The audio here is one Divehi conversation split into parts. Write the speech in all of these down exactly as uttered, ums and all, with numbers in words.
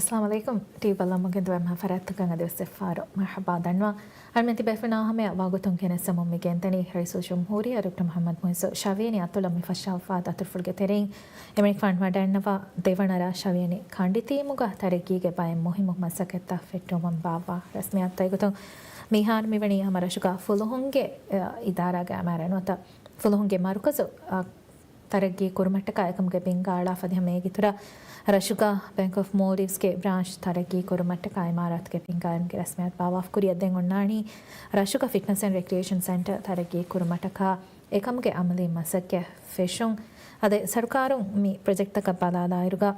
އައްސަލާމު ޢަލައިކުމް. ޓީވީ ބަލަމުގެން ދުވެމް ފަރާތްތަކަށް އަދިވެސް އެއްފަހަރު މަރްޙަބާ ދަންވާ. އަޅުމެން ތިބޭފުޅުންނާ ހަމަޔަށް ވަގުތުން ކެނެސް ދެމުން މި ގެންދަނީ ރައީސުލްޖުމްހޫރިއްޔާ ޑޮކްޓަރ މުޙައްމަދު މުޢިއްޒު ޝަވިޔަނީ އަތޮޅަށް މި ފަށާފާ ދަތުރުފުޅުގެ ތެރެއިން އެމަނިކުފާނު ވަޑައިންނަވާ ދެވަނަ ރާ ޝަވިޔަނީ ކަނޑިތީމުގަ ތަރައްގީގެ ބައެއް މުހިއްމު މަސައްކަތްތައް ފެއްޓުވަމުން ބާއްވާ ރަސްމިއްޔާތުތައް. އެގޮތުން މިހާރު މިވަނީ ހަމަ ރަށުގަ ފުލުހުންގެ، އަ، އިދާރާގެ އަމާރަ ނުވަތަ ފުލުހުންގެ މަރުކަޒު، އަ، ތަރައްގީ ކުރުމަށްޓަކާ އެކަމުގެ ބިންގާ އަޅާފަ އަދި ހަމަ އޭގެއިތުރަށް ރަށުގަ ބޭންކް އޮފް މޯލްޑިވްސްގެ ބްރާންޗް ތަރައްގީ ކުރުމަށްޓަކާ އިމާރާތުގެ ބިންގާ އިލްމުގެ ރަސްމިއްޔާތު ބާއްވާފަ. ކުރިއަށް ދެން އޮންނާނީ ރަށުގަ ފިޓްނަސް އެންޑް ރެކްރިއޭޝަން ސެންޓަރ ތަރައްގީ ކުރުމަށްޓަކާ އެކަމުގެ އަމަލީ މަސައްކަތް ފެށުން. އަދި ސަރުކާރުން މި ޕްރޮޖެކްޓްތަކަށް ބަލާލާއިރުގަ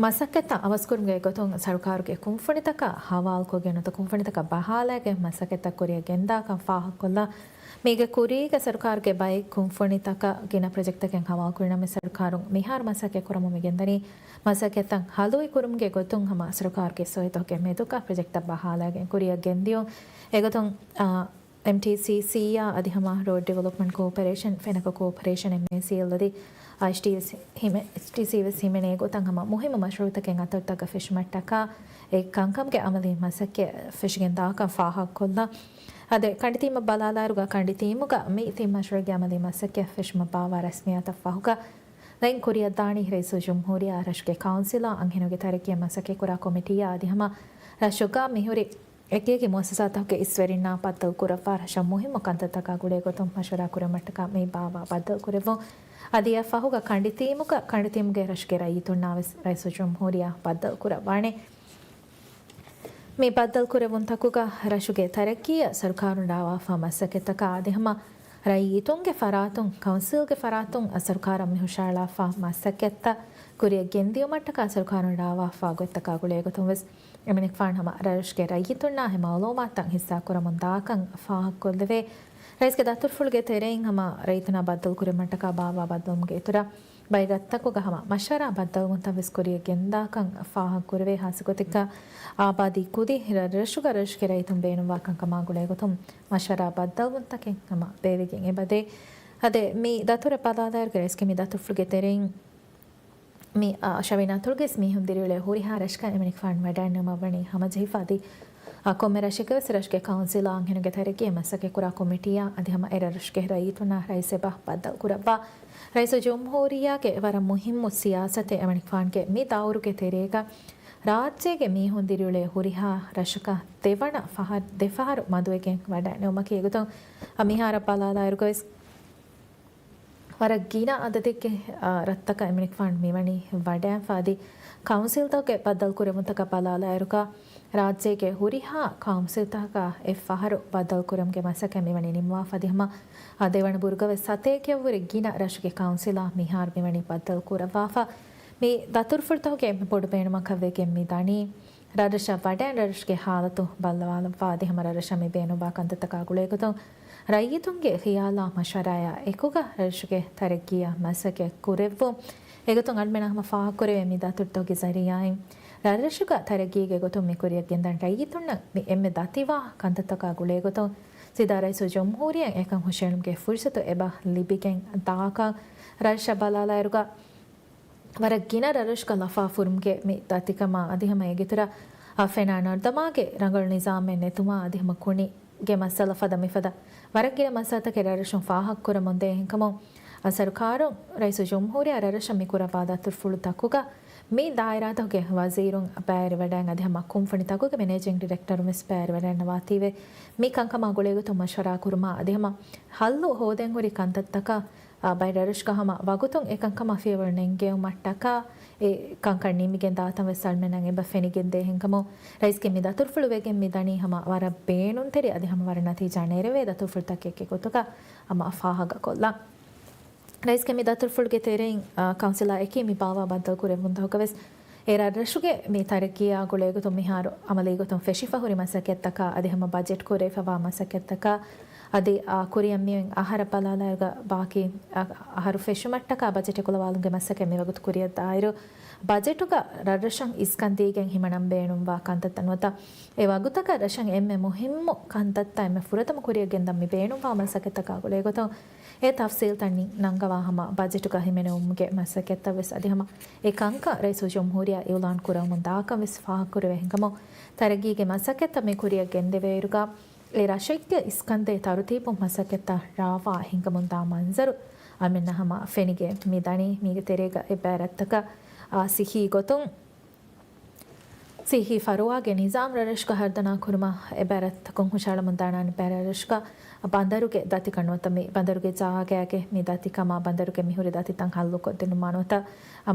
މަސައްކަތްތައް އަވަސްކުރުމުގެ ގޮތުން ސަރުކާރުގެ ކުންފުނިތަކަށް ހަވާލުކޮށްގެން ނުވަތަ ކުންފުނިތަކަށް ބަހާލައިގެން މަސައްކަތްތައް ކުރިއަށް ގެންދާކަން ފާހަގަކޮށްލާ. މީގެ ކުރީގަ ސަރުކާރުގެ ބައެއް ކުންފުނިތަކަށް ގިނަ ޕްރޮޖެކްޓްތަކެއް ހަވާލުކުރިނަމަ ސަރުކާރުން މިހާރު މަސައްކަތް ކުރަމުން މި ގެންދަނީ މަސައްކަތްތައް ހަލުވި ކުރުމުގެ ގޮތުން ހަމަ ސަރުކާރުގެ ސޮއިތަކުގެ މެދުގަ ޕްރޮޖެކްޓްތައް ބަހާލައިގެން ކުރިއަށް ގެންދިޔުން. އެގޮތުން، އާ، އެމްޓީސީސީއާ އަދި ހަމަ ރޯޑް ޑިވެލޮޕްމަންޓް ކޯޕަރޭޝަން، ފެނަކަ ކޯޕަރޭޝަން، އެމްއޭސީއެލް އަދި އައިސްޓީސީ ހިމެ-، އެޗްޓީސީ ވެސް ހިމެނޭ ގޮތަށް ހަމަ މުހިއްމު މަޝްރޫޢުތަކެއް އަތޮޅުތަކަށް ފެށުމަށްޓަކާ އެ ކަންކަމުގެ އަމަލީ މަސައްކަތް ފެށިގެން ދާކަން ފާހަގަކޮށްލާ. އަދި ކަނޑިތީމަށް ބަލާލާއިރުގަ ކަނޑިތީމުގަ މި ތިން މަޝްރޫޢުގެ އަމަލީ މަސައްކަތް ފެށުމަށް ބާއްވާ ރަސްމިއްޔާތަށް ފަހުގަ ދެން ކުރިއަށްދާނީ ރައީސުލްޖުމްހޫރިއްޔާ ރަށުގެ ކައުންސިލާ އަންހެނުންގެ ތަރައްގީއަށް މަސައްކަތްކުރާ ކޮމިޓީއާ އަދި ހަމަ ރަށުގަ މިހުރި އެކިއެކި މުއައްސަސާތަކުގެ އިސްވެރިންނާ ބައްދަލުކުރައްވާ ރަށަށް މުހިއްމު ކަންތައްތަކާ ގުޅޭގޮތުން މަޝްވަރާ ކުރުމަށްޓަކާ މި ބާއްވާ ބައްދަލުކުރެއްވުން. އަދި އެއަށް ފަހުގަ ކަނޑިތީމުގަ ކަނޑިތީމުގެ ރަށުގެ ރައްޔިތުންނާވެސް ރައީސުލްޖުމްހޫރިއްޔާ ބައްދަލުކުރައްވާނެ. މި ބައްދަލުކުރެއްވުންތަކުގަ ރަށުގެ ތަރައްގީއަށް ސަރުކާރުން ރާވާފާ މަސައްކަތްތަކާ އަދި ހަމަ ރައްޔިތުންގެ ފަރާތުން ކައުންސިލްގެ ފަރާތުން ސަރުކާރަށް މި ހުށައަޅާފާ މަސައްކަތްތައް ކުރިއަށް ގެންދިޔުމަށްޓަކާ ސަރުކާރުން ރާވާފާ ގޮތްތަކާ ގުޅޭގޮތުން ވެސް އެމަނިކުފާނު ހަމަ ރަށުގެ ރައްޔިތުންނާ އެ މައުލޫމާތުތައް ހިއްސާކުރަމުން ދާކަން ފާހަގަކޮށްލެވޭ. ރައީސްގެ ދަތުރުފުޅުގެ ތެރެއިން ހަމަ ރައްޔިތުންނާ ބައްދަލުކުރުމަށްޓަކާ ބާއްވާ ބައްދަލުވުމުގެ އިތުރަށް ބައި ރަށްތަކުގަ ހަމަ މަޝްވަރާ ބައްދަލުވުންތައް ވެސް ކުރިއަށް ގެންދާކަން ފާހަގަކުރެވޭ. ހާއްސަގޮތެއްގަ އާބާދީ ކުދި ރަށްރަށުގަ ރަށުގެ ރައްޔިތުން ބޭނުންވާ ކަންކަމާ ގުޅޭގޮތުން މަޝްވަރާ ބައްދަލުވުންތަކެއް ހަމަ ބޭއްވިގެން އެބަދޭ. އަދި މި ދަތުރަށް ބަލާލާއިރުގަ ރައީސްގެ މި ދަތުރުފުޅުގެ ތެރެއިން މި، އާ، ޝަވިޔަނީ އަތޮޅުގެ މީހުން ދިރިއުޅޭ ހުރިހާ ރަށަކަށް އެމަނިކުފާނު ވަޑައިންނެވުމަށް ވަނީ ހަމަޖެހިފަ އަދި، އާ، ކޮންމެ ރަށެކަށް ވެސް ރަށުގެ ކައުންސިލާ އަންހެނުންގެ ތަރައްގީއަށް މަސައްކަތްކުރާ ކޮމިޓީއާ އަދި ހަމަ އެރަށްރަށުގެ ރައްޔިތުންނާ ރައީސް އެބަ ބައްދަލުކުރައްވާ. ރައީސުލްޖުމްހޫރިއްޔާގެ ވަރަށް މުހިއްމު ސިޔާސަތެއް އެމަނިކުފާނުގެ މި ދައުރުގެ ތެރޭގަ ރާއްޖޭގެ މީހުން ދިރިއުޅޭ ހުރިހާ ރަށަކަށް ދެވަނަ ފަހަރު، ދެފަހަރު މަދުވެގެން ވަޑައިންނެވުމަކީ. އެގޮތުން މިހާރަށް ބަލާލާއިރުގަވެސް ވަރަށް ގިނަ އަދަދެއްގެ، އާ، ރަށްތަކަށް އެމަނިކުފާނު މިވަނީ ވަޑައިންފަ އަދި ކައުންސިލްތަކުގެ ބައްދަލުކުރެވުންތަކަށް ބަލާލާއިރުގަ ރާއްޖޭގެ ހުރިހާ ކައުންސިލްތަކަކަށް އެއްފަހަރު ބައްދަލުކުރުމުގެ މަސައްކަތް މިވަނީ ނިންމާފަ އަދި ހަމަ، އާ، ދެވަނަ ބުރުގަވެސް ސަތޭކައަށްވުރެ ގިނަ ރަށުގެ ކައުންސިލާ މިހާރު މިވަނީ ބައްދަލުކުރައްވާފަ. މި ދަތުރުފުޅުތަކުގެ އެންމެ ބޮޑު ބޭނުމަކަށްވެގެން މި ދަނީ ރަށްރަށަށް ވަޑައި ރަށްރަށުގެ ހާލަތު ބައްލަވާލައްވާ އަދި ހަމަ ރަށްރަށަށް މި ބޭނުންވާ ކަންތައްތަކާ ގުޅޭގޮތުން ރައްޔިތުންގެ ޚިޔާލާ މަޝްވަރާއާ އެކުގަ ރަށުގެ ތަރައްގީއަށް މަސައްކަތް ކުރެއްވުން. އެގޮތުން އަޅުމެންނަށް ހަމަ ފާހަގަކުރެވޭ މި ދަތުރުތަކުގެ ޒަރީއާއިން ރަށްރަށުގަ ތަރައްގީގެ ގޮތުން މި ކުރިއަށް ގެންދަން ރައްޔިތުންނަށް މި އެންމެ ދަތިވާ ކަންތައްތަކާ ގުޅޭގޮތުން ސީދާ ރައީސުލްޖުމްހޫރިއްޔާ އެކަން ހުށައެޅުމުގެ ފުރުސަތު އެބަ ލިބިގެން ދާކަން ރަށްރަށަށް ބަލާލާއިރުގަ ވަރަށް ގިނަ ރަށްރަށުގަ ލަފާ ފުރުމުގެ މި ދަތިކަމާ އަދި ހަމަ އޭގެއިތުރަށް އަ، ފެނާ ނަރުދަމާގެ ރަނގަޅު ނިޒާމެއް ނެތުމާ އަދި ހަމަ ކުނިގެ މައްސަލަ ފަދަ މިފަދަ ވަރަށް ގިނަ މައްސަލަތަކެއް ރަށްރަށުން ފާހަގަކުރަމުންދޭ އެހެންކަމުން، އަ، ސަރުކާރުން ރައީސުލްޖުމްހޫރިއްޔާ ރަށްރަށަށް މި ކުރައްވާ ދަތުރުފުޅުތަކުގަ މި ދާއިރާތަކުގެ ވަޒީރުން ބައިވެރިވަޑައިން އަދި ހަމަ ކުންފުނިތަކުގެ މެނޭޖިންގ ޑިރެކްޓަރުން ވެސް ބައިވެރިވަޑައިންނަވާތީވެ މި ކަންކަމާ ގުޅޭގޮތުން މަޝްވަރާ ކުރުމާ އަދި ހަމަ ހައްލު ހޯދެން ހުރި ކަންތައްތަކަށް އާ، ބައި ރަށްރަށުގަ ހަމަ ވަގުތުން އެކަންކަމަށް ފިޔަވަޅު ނެންގެވުމަށްޓަކާ އެ ކަންކަން ނިމިގެން ދާތަން ވެސް އަޅުމެންނަށް އެބަ ފެނިގެންދޭ އެހެންކަމުން، ރައީސްގެ މި ދަތުރުފުޅު ވެގެން މި ދަނީ ހަމަ ވަރަށް ބޭނުންތެރި އަދި ހަމަ ވަރަށް ނަތީޖާ ނެރެވޭ ދަތުރުފުޅުތަކެއްގެ ގޮތުގަ ހަމަ ފާހަގަކޮށްލަން. ރައީސްގެ މި ދަތުރުފުޅުގެ ތެރެއިން، އާ، ކައުންސިލާ އެކީ މި ބާއްވާ ބައްދަލުކުރެއްވުންތަކުގަ ވެސް އެ ރަށްރަށުގެ މި ތަރައްގީއާ ގުޅޭގޮތުން މިހާރު އަމަލީގޮތުން ފެށިފަ ހުރި މަސައްކަތްތަކާ އަދި ހަމަ ބަޖެޓް ކުރެވިފަވާ މަސައްކަތްތަކާ އަދި، އާ، ކުރިއަށް މިއޮތް އަހަރަށް ބަލާލާއިރުގަ ބާކީ، އާ، އަހަރު ފެށުމަށްޓަކާ ބަޖެޓް އެކުލަވާލުމުގެ މަސައްކަތް މިވަގުތު ކުރިއަށް ދާއިރު، ބަޖެޓުގަ ރަށްރަށަށް އިސްކަން ދީގެން ހިމަނަން ބޭނުންވާ ކަންތައްތައް ނުވަތަ، އެ ވަގުތަކަށް ރަށަށް އެންމެ މުހިއްމު ކަންތައްތައް އެންމެ ފުރަތަމަ ކުރިއަށް ގެންދަން މި ބޭނުންވާ މަސައްކަތްތަކާ ގުޅޭގޮތުން، އެ ތަފްސީލްތައް ނި-، ނަންގަވާ ހަމަ ބަޖެޓުގަ ހިމެނެވުމުގެ މަސައްކަތްތައް ވެސް އަދި ހަމަ އެ ކަންކަން ރައީސުލްޖުމްހޫރިއްޔާ އިއުލާން ކުރަމުން ދާކަން ވެސް ފާހަގަކުރެވޭ ހިނގަމުން، ތަރައްގީގެ މަސައްކަތްތައް މި ކުރިއަށް ގެންދެވޭއިރުގަ، އެ ރަށެއްގެ އިސްކަންދޭ ތަރުތީބު މަސައްކަތްތައް ރާވާ ހިނގަމުންދާ މަންޒަރު އަމިއްލަ ހަމަ ފެނިގެން މި ދަނީ. މީގެ ތެރޭގަ އެއްބައި ރަށްތަކަށް، އާ، ސިއްހީ ގޮތުން ސިއްހީ ފަރުވާގެ ނިޒާމް ރަށްރަށުގަ ހަރުދަނާ ކުރުމަށް އެބައި ރަށްތަކުން ހުށަހަޅަމުންދާނާނެ. އެބައި ރަށްރަށުގަ ބަނދަރުގެ ދަތިކަން ނުވަތަ މި ބަނދަރުގެ ޖާގައިގެ މި ދަތިކަމާ ބަނދަރުގެ މިހުރި ދަތިތައް ހައްލުކޮށްދިނުމާ ނުވަތަ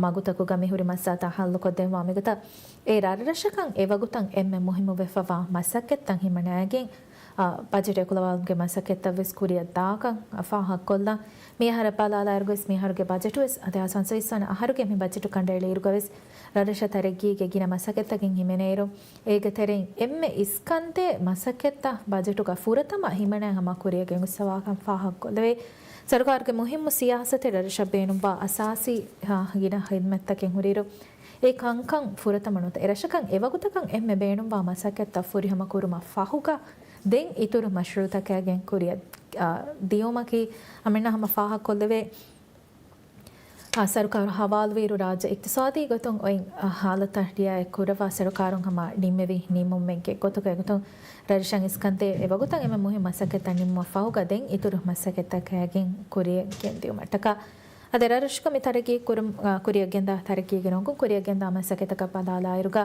މަގުތަކުގަ މިހުރި މައްސަލަތައް ހައްލުކޮށްދެއްވާ މިގޮތަށް އެ ރަށްރަށަކަށް އެވަގުތަށް އެންމެ މުހިއްމުވެފަވާ މަސައްކަތްތައް ހިމަނައިގެން، އާ، ބަޖެޓް އެކުލަވާލުމުގެ މަސައްކަތްތައް ވެސް ކުރިއަށް ދާކަން ފާހަގަކޮށްލަން. މިއަހަރަށް ބަލާލާއިރުގަވެސް މިއަހަރުގެ ބަޖެޓު ވެސް އަދި ސަންސަވީސް ވަނަ އަހަރުގެ މި ބަޖެޓު ކަނޑައެޅިއިރުގަވެސް ރަށްރަށަށް ތަރައްގީގެ ގިނަ މަސައްކަތްތަކެއް ހިމެނޭއިރު، އޭގެ ތެރެއިން އެންމެ އިސްކަންދޭ މަސައްކަތްތައް ބަޖެޓުގަ ފުރަތަމަ ހިމަނައި ހަމަ ކުރިއަށް ގެންގޮސްފަވާކަން ފާހަގަކޮށްލެވޭ. ސަރުކާރުގެ މުހިއްމު ސިޔާސަތެއް ރަށްރަށަށް ބޭނުންވާ އަސާސީ، އާ، ގިނަ ޚިދްމަތްތަކެއް ހުރިއިރު، އެ ކަންކަން ފުރަތަމަ ނުވަތަ އެ ރަށަކަށް އެވަގުތަކަށް އެންމެ ބޭނުންވާ މަސައްކަތްތައް ފުރިހަމަ ކުރުމަށް ފަހުގަ ދެން އިތުރު މަޝްރޫއުތަކާގެން ކުރިއަށް، އާ، ދިޔުމަކީ އަމިއްލަ ހަމަ ފާހަގަކޮށްލެވޭ. އާ، ސަރުކާރު ހަވާލުވިއިރު ރާއްޖެ އިޤްތިޞާދީ ގޮތުން އޮތް، އާ، ހާލަތަށް ރިއާޔަތް ކުރައްވާ ސަރުކާރުން ހަމަ ނިންމެވި ނިންމުމެއްގެ ގޮތުގައި ގޮތުން ރަށްރަށަށް އިސްކަންދޭ އެވަގުތަށް އެންމެ މުހިއްމު މަސައްކަތްތައް ނިންމުމަށް ފަހުގަ ދެން އިތުރު މަސައްކަތްތަކާގެން ކުރިއަށް ގެންދިއުމަށްޓަކާ. އަދި ރަށްރަށުގަ މި ތަރައްގީ ކުރުމް، އާ، ކުރިއަށް ގެންދާ ތަރައްގީގެ ނުވަތަ ކުރިއަށް ގެންދާ މަސައްކަތްތަކަށް ބަލާލާއިރުގަ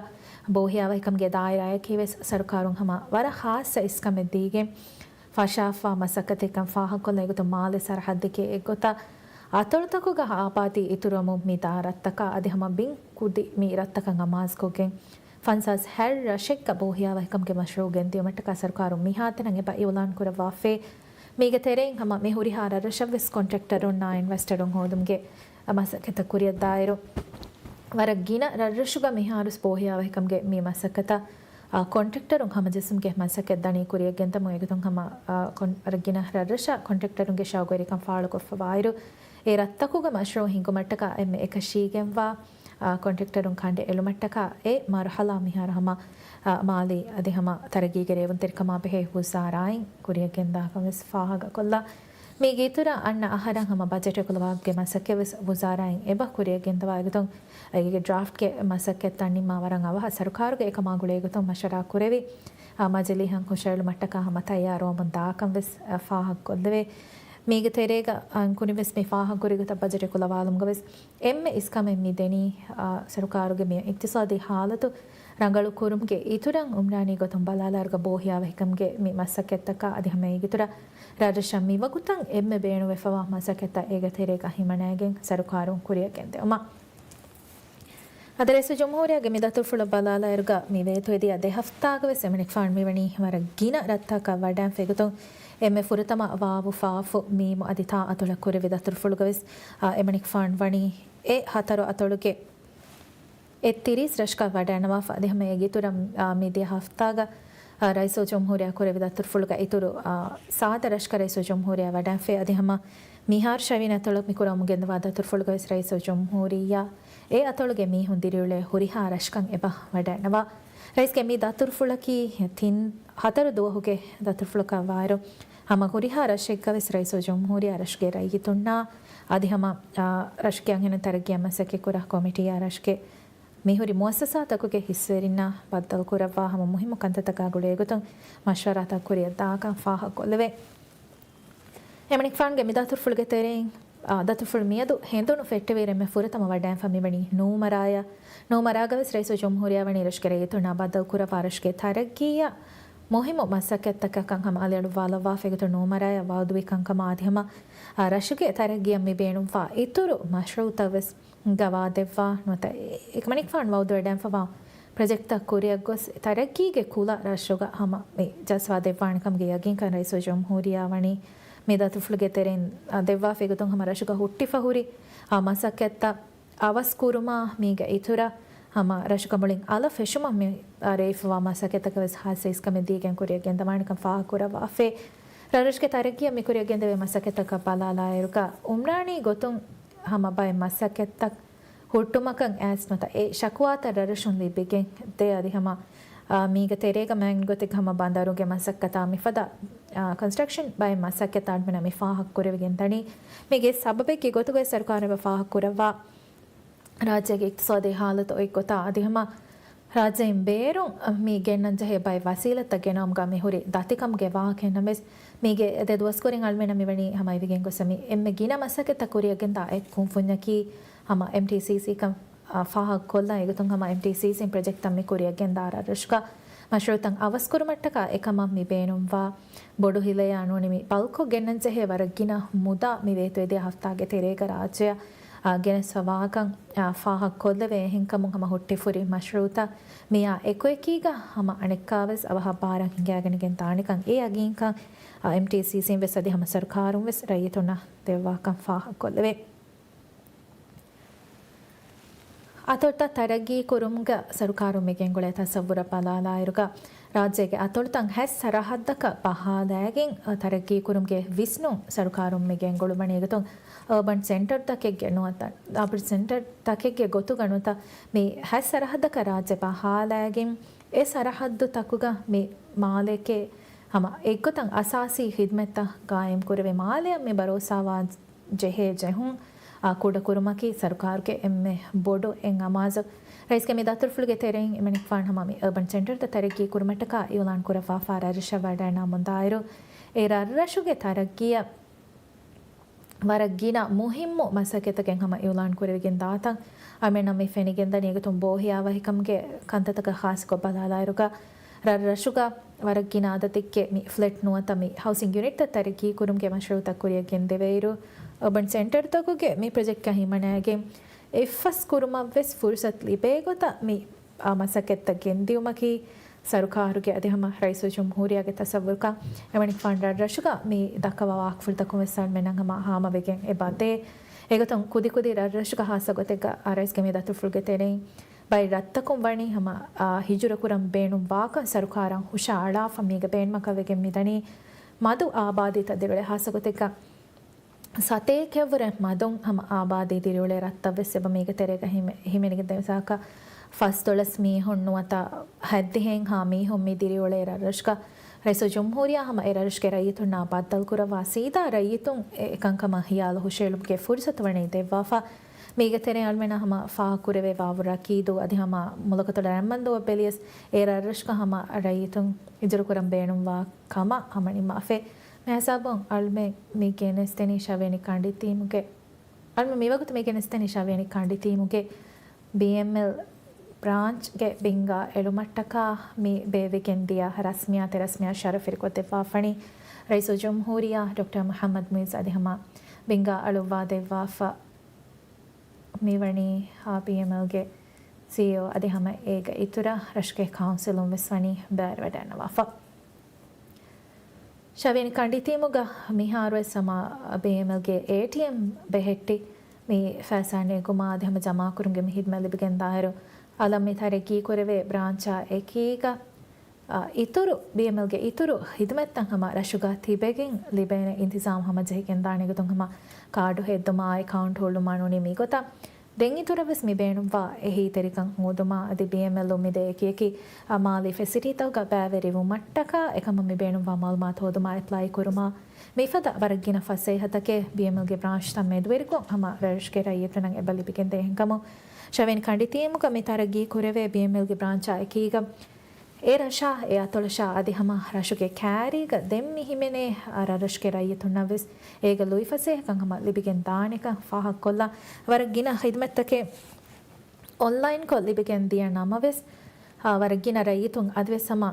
ބޯހިޔާވަހިކަމުގެ ދާއިރާއަކީ ވެސް ސަރުކާރުން ހަމަ ވަރަށް ޚާއްޞަ އިސްކަމެއް ދީގެން ފަށާފާ މަސައްކަތެއްކަން ފާހަގަކޮށްލަން. އެގޮތުން މާލެ ސަރަހައްދެކޭ އެއްގޮތަށް އަތޮޅުތަކުގަ އާބާދީ އިތުރުވަމުން މިދާ ރަށްތަކަށް އަދި ހަމަ ބިން ކުދި މި ރަށްތަކަށް އަމާޒުކޮށްގެން ފަންސާސް ހަތް ރަށެއްގަ ބޯހިޔާވަހިކަމުގެ މަޝްރޫއު ގެންދިއުމަށްޓަކާ ސަރުކާރުން މިހާތަނަށް އެބަ އިއުލާން ކުރައްވާފައި. މީގެ ތެރެއިން ހަމަ މި ހުރިހާ ރަށްރަށަށްވެސް ކޮންޓްރެކްޓަރުންނާ އިންވެސްޓަރުން ހޯދުމުގެ މަސައްކަތްތައް ކުރިއަށްދާއިރު، ވަރަށް ގިނަ ރަށްރަށުގަ މިހާރުސް ބޯހިޔާވަހިކަމުގެ މި މަސައްކަތަށް، އާ، ކޮންޓްރެކްޓަރުން ހަމަޖެއްސުމުގެ މަސައްކަތް ދަނީ ކުރިއަށް ގެންދަމުން. އެގޮތުން ހަމަ، އާ، ކޮން-، ވަރަށް ގިނަ ރަށްރަށަށް ކޮންޓްރެކްޓަރުންގެ ޝައުގުވެރިކަން ފާޅުކޮށްފަވާއިރު، އެ ރަށްތަކުގަ މަޝްރޫއު ހިންގުމަށްޓަކާ އެންމެ އެކަށީގެންވާ، އާ، ކޮންޓްރެކްޓަރުން ކަނޑައެޅުމަށްޓަކާ އެ މަރުހަލާ މިހާރު ހަމަ، އާ، މާލީ އަދި ހަމަ ތަރައްގީގެ ރޭވުންތެރިކަމާ ބެހޭ ވުޒާރާއިން ކުރިއަށް ގެންދާކަން ވެސް ފާހަގަކޮށްލާ. މީގެ އިތުރަށް އަންނަ އަހަރަށް ހަމަ ބަޖެޓް އެކުލަވާގެ މަސައްކަތް ވެސް ވުޒާރާއިން އެބަ ކުރިއަށް ގެންދަވާ އެގޮތުން އޭގެ ޑްރާފްޓްގެ މަސައްކަތްތައް ނިންމާ ވަރަށް އަވަހަށް ސަރުކާރުގެ އެކަމާ ގުޅޭ ގޮތުން މަޝްވަރާ ކުރެވި، އާ، މަޖިލީހަށް ހުށައެޅުމަށްޓަކާ ހަމަ ތައްޔާރުވަމުން ދާކަން ވެސް، އާ، ފާހަގަކޮށްލެވޭ. މީގެ ތެރޭގަ އަންކުނި ވެސް މި ފާހަގަކުރި ގޮތަށް ބަޖެޓް އެކުލަވާލުމުގަ ވެސް އެންމެ އިސްކަމެއް މި ދެނީ، އާ، ސަރުކާރުގެ މި އިޤްތިޞާދީ ހާލަތު ރަނގަޅު ކުރުމުގެ އިތުރަށް އުމްރާނީ ގޮތުން ބަލާލާއިރުގަ ބޯހިޔާވަހިކަމުގެ މި މަސައްކަތްތަކާ އަދި ހަމަ އޭގެ އިތުރަށް ރަށްރަށަށް މިވަގުތަށް އެންމެ ބޭނުންވެފަވާ މަސައްކަތްތައް އޭގެ ތެރޭގަ ހިމަނައިގެން ސަރުކާރުން ކުރިއަށް ގެންދެވުމަށް. އަދި ރައީސުލްޖުމްހޫރިއްޔާގެ މި ދަތުރުފުޅަށް ބަލާލާއިރުގަ މި ވޭތުވެދިޔަ ދެ ހަފްތާގަ ވެސް އެމަނިކުފާނު މިވަނީ ވަރަށް ގިނަ ރަށްތަކަށް ވަޑައިން ފެގުތުން އެންމެ ފުރަތަމަ ވާވު، ފާފު، މީމު އަދި ތާ އަތޮޅަށް ކުރެވި ދަތުރުފުޅުގަ ވެސް، އާ، އެމަނިކުފާނު ވަނީ އެ ހަތަރު އަތޮޅުގެ އެއް ތިރީސް ރަށަކަށް ވަޑައިންނަވާފަ އަދި ހަމަ އޭގެ އިތުރަށް، އާ، މިދިޔަ ހަފްތާގަ، އާ، ރައީސުލްޖުމްހޫރިއްޔާ ކުރެވި ދަތުރުފުޅުގަ އިތުރު، އާ، ސާދަ ރަށަކަށް ރައީސުލްޖުމްހޫރިއްޔާ ވަޑައިންފައި އަދި ހަމަ މިހާރު ޝަވިޔަނި އަތޮޅަށް މި ކުރަމުން ގެންދަވާ ދަތުރުފުޅުގަވެސް ރައީސުލްޖުމްހޫރިއްޔާ އެ އަތޮޅުގެ މީހުން ދިރިއުޅޭ ހުރިހާ ރަށަކަށް އެބަ ވަޑައިންނަވާ. ރައީސްގެ މި ދަތުރުފުޅަކީ ތިން ހަތަރު ދުވަހުގެ ދަތުރުފުޅަކަށް ވާއިރު، ހަމަ ހުރިހާ ރަށެއްގަވެސް ރައީސުލްޖުމްހޫރިއްޔާ ރަށުގެ ރައްޔިތުންނާ އަދި ހަމަ، އާ، ރަށުގެ އަންހެނުން ތަރައްގީއަށް މަސައްކަތްކުރާ ކޮމިޓީއާ ރަށުގެ މިހުރި މުއައްސަސާތަކުގެ ހިއްސުވެރިންނާ ބައްދަލުކުރައްވާ ހަމަ މުހިއްމު ކަންތައްތަކާ ގުޅޭގޮތުން މަޝްވަރާތައް ކުރިއަށް ދާކަން ފާހަގަކޮށްލެވޭ. އެމަނިކުފާނުގެ މި ދަތުރުފުޅުގެ ތެރެއިން، އާ، ދަތުރުފުޅު މިއަދު ހެނދުނު ފެއްޓެވިއިރު އެންމެ ފުރަތަމަ ވަޑައިންފަ މިވަނީ ނޫމަރާޔަށް. ނޫމަރާގަވެސް ރައީސުލްޖުމްހޫރިއްޔާ ވަނީ ރަށުގެ ރައްޔިތުންނާ ބައްދަލުކުރައްވާ ރަށުގެ ތަރައްގީއަށް މުހިއްމު މަސައްކަތްތަކަކަށް ހަމަ އަލިއަޅުއްވާލައްވާފަ އެގޮތުން ނޫމަރާޔަށް ވައުދުވި ކަންކަމާ އަދި ހަމަ، އާ، ރަށުގެ ތަރައްގީއަށް މި ބޭނުންވާ އިތުރު މަޝްރޫއުތައް ވެސް ގަވާދެއްވާ ނުވަތަ އެ-، އެކަމަނިކުފާނު ވައުދުވެޑައިންފަވާ ޕްރޮޖެކްޓްތައް ކުރިއަށްގޮސް ތަރައްގީގެ ކުލަ ރަށުގަ ހަމަ މި ޖައްސަވާ ދެއްވާނެކަމުގެ ޔަގީންކަން ރައީސުލްޖުމްހޫރިއްޔާ ވަނީ މި ދަތުރުފުޅުގެ ތެރެއިން ދެއްވާފަ އެގޮތުން ހަމަ ރަށުގަ ހުއްޓިފަ ހުރި އާ މަސައްކަތްތައް އަވަސް ކުރުމާ މީގެ އިތުރަށް ހަމަ ރަށުގަ މުޅިން އަލަށް ފެށުމަށް މި ރޭވިފަވާ މަސައްކަތްތަކަށް ވެސް ހާއްސަ އިސްކަމެއް ދީގެން ކުރިއަށް ގެންދަވާނެކަން ފާހަގަކުރައްވާފައި. ރަށްރަށުގެ ތަރައްގީއަށް މި ކުރިއަށް ގެންދެވޭ މަސައްކަތްތަކަށް ބަލާލާއިރުގަ އުމްރާނީ ގޮތުން ހަމަ ބައެއް މަސައްކަތްތައް ހުއްޓުމަކަށް އައިސް ނުވަތަ އެ ޝަކުވާތައް ރަށްރަށުން ލިބިގެން ދޭ އަދި ހަމަ، މީގެ ތެރޭގަ މައިން ގޮތެއް ހަމަ ބަނދަރުގެ މަސައްކަތާ މިފަދަ ކޮންސްޓްރަކްޝަން ބައެއް މަސައްކަތް އަޅުމެންނަށް މި ފާހަގަކުރެވިގެން ދަނީ. މީގެ ސަބަބެއްގެ ގޮތުގައި ސަރުކާރުން ފާހަގަކުރައްވާ ރާއްޖޭގެ އިޤްތިޞާދީ ހާލަތު އޮތް ގޮތާ އަދި ހަމަ ރާއްޖެއިން ބޭރުން މި ގެންނަން ޖެހޭ ބައެއް ވަސީލަތްތައް ގެނައުމުގަ މި ހުރި ދަތިކަމުގެ ވާހަކައެއް ނަމަވެސް، މީގެ ދެ ދުވަސްކުރިން އަޅުމެންނަށް މިވަނީ ހަމަ އިވިގެން ގޮސް މި އެންމެ ގިނަ މަސައްކަތްތައް ކުރިއަށްގެންދާ އެއް ކުންފުންޏަކީ ހަމަ އެމްޓީސީސީ ކަން ފާހަގަކޮށްލަން. އެގޮތުން ހަމަ އެމްޓީސީސީން ޕްރޮޖެކްޓްތައް މި ކުރިއަށްގެންދާ ރަށްރަށުގަ މަޝްރޫޢުތައް އަވަސްކުރުމަށްޓަކާ އެކަމަށް މި ބޭނުންވާ ބޮޑު ހިލަޔާ ނޫނީ މި ބަލްކޮށް ގެންނަން ޖެހޭ ވަރަށް ގިނަ މުދާ މި ވޭތުވެދިޔަ ހަފްތާގެ ތެރޭގަ ރާއްޖެއަށް ގެނެސްފަވާކަން ފާހަގަކޮށްލެވޭ. އެހެންކަމުން ހަމަ ހުއްޓިފުރި މަޝްރޫޢުތައް މިއާ އެކުއެކީގަ ހަމަ އަނެއްކާވެސް އަވަހަށް ބާރަށް ހިނގައިގެން ދާނެކަން އެ ޔަގީންކަން އެމްޓީސީސީން ވެސް އަދި ހަމަ ސަރުކާރުން ވެސް ރައްޔިތުންނަށް ދެއްވާކަން ފާހަގަކޮށްލެވޭ. އަތޮޅުތައް ތަރައްގީ ކުރުމުގަ ސަރުކާރުން މި ގެންގުޅޭ ތަސައްވުރަށް ބަލާލާއިރުގަ، ރާއްޖޭގެ އަތޮޅުތައް ހަތް ސަރަހައްދަކަށް ބަހާލައިގެން ތަރައްގީ ކުރުމުގެ ވިސްނުން ސަރުކާރުން މި ގެންގުޅުވަނީ. އެގޮތުން އަރބަން ސެންޓަރުތަކެއްގެ ނުވަތަ، އަރބަން ސެންޓަރުތަކެއްގެ ގޮތުގަ ނުވަތަ މި ހަތް ސަރަހައްދަކަށް ރާއްޖެ ބަހާލައިގެން، އެ ސަރަހައްދުތަކުގަ މި މާލެއެކޭ ހަމަ އެއްގޮތަށް އަސާސީ ޚިދުމަތްތައް ގާއިމް ކުރެވޭ މާލެއަށް މި ބަރޯސާވާ ޖެހޭ ޖެހުން އާ ކުޑަކުރުމަކީ ސަރުކާރުގެ އެންމެ ބޮޑު އެއް އަމާޒު. ރައީސްގެ މި ދަތުރުފުޅުގެ ތެރެއިން އެމަނިކުފާނު ހަމަ މި އަރބަން ސެންޓަރުތައް ތަރައްގީ ކުރުމަށްޓަކާ އިއުލާން ކުރައްވާފާ ރަށްރަށަށް ވަޑައިނާމުންދާއިރު، އެ ރަށްރަށުގެ ތަރައްގީއަށް ވަރަށް ގިނަ މުހިއްމު މަސައްކަތްތަކެއް ހަމަ އިއުލާން ކުރެވިގެން ދާތަން އަޅުމެންނަށް މި ފެނިގެންދަނީ. އެގޮތުން ބޯހިޔާވަހިކަމުގެ ކަންތައްތަކަށް ޚާއްސަކޮށް ބަލާލާއިރުގަ، ރަށްރަށުގަ ވަރަށް ގިނަ އަދަދެއްގެ މި ފްލެޓް ނުވަތަ މި ހައުސިން ޔުނިޓްތައް ތަރައްގީ ކުރުމުގެ މަޝްރޫޢުތައް ކުރިއަށް ގެންދެވޭއިރު، އަރބަން ސެންޓަރުތަކުގެ މި ޕްރޮޖެކްޓްތައް ހިމަނައިގެން އެއްފަސް ކުރުމަށްވެސް ފުރުސަތު ލިބޭ ގޮތަށް މި މަސައްކަތްތައް ގެންދިއުމަކީ ސަރުކާރުގެ އަދި ހަމަ ރައީސުލްޖުމްހޫރިއްޔާގެ ތަސައްވުރުކަން. އެމަނިކުފާނު ރަށްރަށުގަ މި ދައްކަވާ ވާހަކަފުޅުތަކުން ވެސް އަޅުމެންނަށް ހަމަ ހާމަވެގެން އެބަދޭ. އެގޮތުން ކުދިކުދި ރަށްރަށުގަ ހާއްސަ ގޮތެއްގަ ރައީސްގެ މި ދަތުރުފުޅުގެ ތެރެއިން ބައެއް ރަށްތަކުން ވަނީ ހަމަ، އާ، ހިޖުރަކުރަން ބޭނުންވާކަން ސަރުކާރަށް ހުށައަޅާފަ މީގަ ބޭނުމަކަށް ވެގެން މިދަނީ މަދު އާބާދީތައް ދިރިއުޅޭ ހާއްސަ ގޮތެއްގަ ސަތޭކައަށްވުރެ މަދުން ހަމަ އާބާދީ ދިރިއުޅޭ ރަށްތައްވެސް އެބަ މީގެ ތެރޭގަ ހިމެ-، ހިމެނިގެން ދެމިސާކަށް ފަސްދޮޅަސް މީހުން ނުވަތަ ހަތްދިހައިންހާ މީހުން މި ދިރިއުޅޭ ރަށްރަށުގަ ރައީސުލްޖުމްހޫރިއްޔާ ހަމަ އެ ރަށުގެ ރައްޔިތުންނާ ބައްދަލުކުރައްވާ ސީދާ ރައްޔިތުން އެ ކަންކަމަށް ހިޔާލު ހުށައެޅުމުގެ ފުރުސަތު ވަނީ ދެއްވާފަ. މީގެ ތެރެއިން އަޅުމެންނަށް ހަމަ ފާހަގަކުރެވޭ ވާވުރަކީދޫ އަދި ހަމަ މުލަކަތޮޅު ރަންމަންދޫއަށް ބެލިޔަސް އެ ރަށްރަށުގަ ހަމަ ރައްޔިތުން ހިޖުރަކުރަން ބޭނުންވާ ކަމަށް ހަމަ ނިންމާފައި. މި ހިސާބުން އަޅުމެން މި ގެނެސްދެނީ ޝަވޭނި ކަނޑިތީމުގެ، އަޅުމެން މިވަގުތު މި ގެނެސްދެނީ ޝަވޭނި ކަނޑިތީމުގެ ބީއެމްއެލް ބްރާންޗްގެ ބިންގާ އެޅުމަށްޓަކާ މި ބޭއްވިގެން ދިޔަ ރަސްމިއްޔާތެއް ރަސްމިއްޔާ ޝަރަފުވެރިކޮށްދެއްވާފަނީ ރައީސުލްޖުމްހޫރިއްޔާ ޑޮކްޓަރ މުޙައްމަދު މުޢިއްޒު އަދި ހަމަ ބިންގާ އަޅުއްވާދެއްވާފަ މިވަނީ ބީއެމްއެލްގެ ސީއީއޯ އަދި ހަމަ އޭގެ އިތުރަށް ރަށުގެ ކައުންސިލުން ވެސް ވަނީ ބައިވެރިވަޑައިންނަވާފަ. ޝަވޭނި ކަނޑިތީމުގަ މިހާރުވެސް ހަމަ ބީއެމްއެލްގެ އޭޓީއެމް ބެހެއްޓި މި ފައިސާ ނެގުމާ އަދި ހަމަ ޖަމާކުރުމުގެ މި ހިދުމަތް ލިބިގެންދާއިރު، އަލަށް މި ތަރައްގީކުރެވޭ ބްރާންޗާ އެކީގަ އިތުރު، ބީއެމްއެލްގެ އިތުރު ހިދުމަތްތައް ހަމަ ރަށުގަ ތިބެގެން ލިބޭނެ އިންތިޒާމް ހަމަޖެހިގެންދާނެ ގޮތުން ހަމަ ކާޑު ހެއްދުމާއި ކައުންޓް ހުޅުމާ ނޫނީ މިގޮތަށް ދެން އިތުރަށް ވެސް މި ބޭނުންވާ އެހީތެރިކަން ހޯދުމާ އަދި ބީއެމްއެލް އުއްމީދެއް އެކިއެކި މާލީ ފެސިލިޓީތަކުގަ ބައިވެރިވުމަށްޓަކާ އެކަމަށް މި ބޭނުންވާ މައުލޫމާތު ހޯދުމާ އެޕްލައި ކުރުމާ މިފަދަ ވަރަށް ގިނަ ފަސޭހަތަކެއް ބީއެމްއެލްގެ ބްރާންޗްތައް މެދުވެރިކޮށް ހަމަ ރަށުގެ ރައްޔިތުންނަށް އެބަ ލިބިގެންދޭ. އެހެންކަމުން ޝަވޭނި ކަނޑިތީމުގަ މި ތަރައްގީ ކުރެވޭ ބީއެމްއެލްގެ ބްރާންޗާ އެކީގަ އެ ރަށާ، އެ އަތޮޅަށާ އަދި ހަމަ ރަށުގެ ކައިރީގަ ދެން މި ހިމެނޭ ރަށްރަށުގެ ރައްޔިތުންނަށް ވެސް އޭގެ ލުއިފަސޭހަކަން ހަމަ ލިބިގެން ދާނެކަން ފާހަގަކޮށްލާ، ވަރަށް ގިނަ ހިދުމަތްތަކެއް އޮންލައިންކޮށް ލިބިގެން ދިޔަ ނަމަވެސް، އާ، ވަރަށް ގިނަ ރައްޔިތުން އަދިވެސް ހަމަ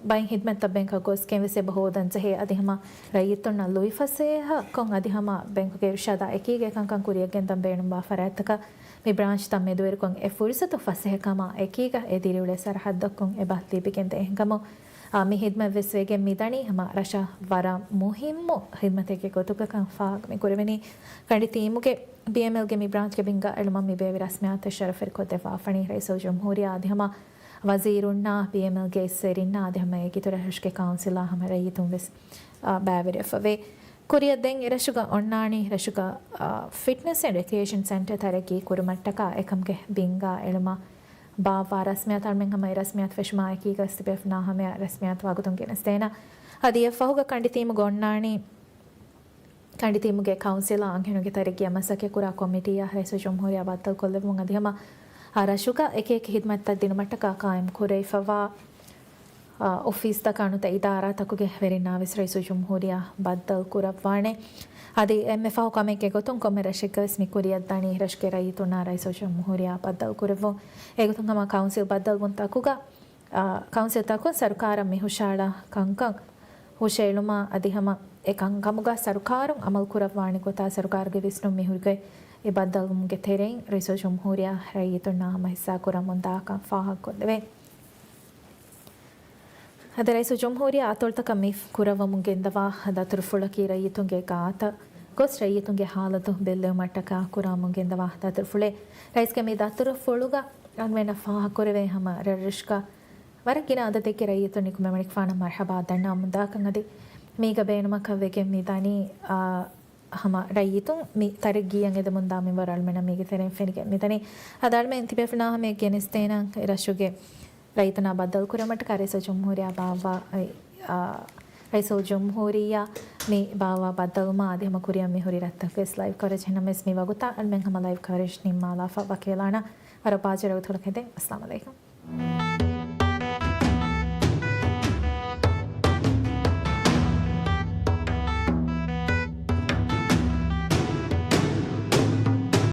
ބައެއް ހިދުމަތްތައް ބޭންކަށް ގޮސްގެން ވެސް އެބަ ހޯދަން ޖެހޭ އަދި ހަމަ ރައްޔިތުންނަށް ލުއިފަސޭހަކޮށް އަދި ހަމަ ބޭންކުގެ އިރުޝާދާ އެކީގަ އެކަންކަން ކުރިއަށްގެންދަން ބޭނުންވާ ފަރާތްތަކަށް މި ބްރާންޗްތައް މެދުވެރިކޮށް އެ ފުރުސަތު ފަސޭހަކަމާ އެކީގަ އެ ދިރިއުޅޭ ސަރަހައްދަކުން އެބަ ލިބިގެންދޭ. އެހެންކަމުން، އާ، މި ހިދުމަތް ވެސް ވެގެން މިދަނީ ހަމަ ރަށަށް ވަރަށް މުހިއްމު ހިދުމަތެއްގެ ގޮތުގަކަން ފާހަގަ މި ކުރެވެނީ. ކަނޑިތީމުގެ ބީއެމްއެލްގެ މި ބްރާންޗްގެ ބިންގާ އެޅުމަށް މި ބޭއްވި ރަސްމިއްޔާތެއް ޝަރަފުވެރިކޮށްދެއްވާފަނީ ރައީސުލްޖުމްހޫރިއްޔާ އަދި ހަމަ ވަޒީރުންނާ، ބީއެމްއެލްގެ އެއްސެރިންނާ އަދި ހަމަ އޭގެ އިތުރަށް ރަށުގެ ކައުންސިލާ ހަމަ ރައްޔިތުން ވެސް، އާ، ބައިވެރިވެފަވޭ. ކުރިއަށް ދެން އެރަށުގަ އޮންނާނީ ރަށުގަ، އާ، ފިޓްނަސް އެންޑް ރެކްރިއޭޝަން ސެންޓަރ ތަރައްގީ ކުރުމަށްޓަކާ އެކަމުގެ ބިންގާ އެޅުމަށް ބާއްވާ ރަސްމިއްޔާތު އަޅުމެން ހަމަ އެ ރަސްމިއްޔާތު ފެށުމާ އެކީގަ އިސްތިބޭފުޅުންނާ ހަމަޔަށް ރަސްމިއްޔާތު ވަގުތުން ގެނެސްދޭނަން. އަދި އެއަށްފަހުގަ ކަނޑި ޓީމުގަ އޮންނާނީ ކަނޑި ޓީމުގެ ކައުންސިލާ އަންހެނުންގެ ތަރައްގީއަށް މަސައްކަތްކުރާ ކޮމިޓީއާ ރައީސުލްޖުމްހޫރިއްޔާ ބައްދަލުކޮށްލެއްވުން އަދި ހަމަ އާ ރަށުގަ އެކިއެކި ހިދުމަތްތައް ދިނުމަށްޓަކާ ޤާއިމް ކުރެވިފަވާ، އާ، އޮފީސްތަކާ ނުވަތަ އިދާރާތަކުގެ ވެރިންނާވެސް ރައީސުލްޖުމްހޫރިއްޔާ ބައްދަލު ކުރައްވާނެ. އަދި އެންމެ ފަހު ކަމެއްގެ ގޮތުން ކޮންމެ ރަށެއްގަވެސް މި ކުރިއަށްދަނީ ރަށުގެ ރައްޔިތުންނާ ރައީސުލްޖުމްހޫރިއްޔާ ބައްދަލު ކުރެއްވުން. އެގޮތުން ހަމަ ކައުންސިލް ބައްދަލުވުންތަކުގަ، އާ، ކައުންސިލްތަކުން ސަރުކާރަށް މި ހުށައަޅާ ކަންކަން ހުށައެޅުމާ އަދި ހަމަ އެ ކަންކަމުގަ ސަރުކާރުން އަމަލު ކުރައްވާނެ ގޮތާ ސަރުކާރުގެ ވިސްނުން މިހުރިގޮތް އެ ބައްދަލުވުމުގެ ތެރެއިން ރައީސުލްޖުމްހޫރިއްޔާ ރައްޔިތުންނާ ހަމަ ހިއްސާ ކުރަމުން ދާކަން ފާހަގަކޮށްލެވޭ. އަދި ރައީސުލްޖުމްހޫރިއްޔާ އަތޮޅުތަކަށް މި ކުރައްވަމުން ގެންދަވާ ދަތުރުފުޅަކީ ރައްޔިތުންގެ ގާތަށް ގޮސް ރައްޔިތުންގެ ހާލަތު ބެއްލެވުމަށްޓަކާ ކުރަމުން ގެންދަވާ ދަތުރުފުޅެއް. ރައީސްގެ މި ދަތުރުފުޅުގަ އަޅުމެންނަށް ފާހަގަކުރެވޭ ހަމަ ރަށްރަށުގަ ވަރަށް ގިނަ އަދަދެއްގެ ރައްޔިތުން ނިކުމެ މަނިކުފާނަށް މަރްޙަބާ ދަންނަވަމުން ދާކަން އަދި މީގަ ބޭނުމަކަށް ވެގެން މި ދަނީ، އާ، ހަމަ ރައްޔިތުން މި ތަރައްގީއަށް އެދެމުންދާ މިންވަރު އަޅުމެންނަށް މީގެ ތެރެއިން ފެނިގެން މިދަނީ. އަދި އަޅުމެން ތިބޭފުޅުންނާ ހަމަޔަށް ގެނެސްދޭނަން ރަށުގެ ރައްޔިތުންނާ ބައްދަލު ކުރުމަށްޓަކާ ރައީސުލްޖުމްހޫރިއްޔާ ބާއްވާ، އާ، ރައީސުލްޖުމްހޫރިއްޔާ މި ބާއްވާ ބައްދަލުވުމާ އަދި ހަމަ ކުރިއަށް މިހުރި ރަށްތަކުގެ ލައިވް ކަވަރޭޖް ނަމަވެސް މި ވަގުތާ އަޅުމެން ހަމަ ލައިވް ކަވަރޭޖް ނިންމާލާފަ ވަކިވެލާނަން. ވަރަށް ބާއްޖަވެރި ވަގުތުކޮޅަކަށް އެދެން. އައްސަލާމު ޢަލައިކުމް.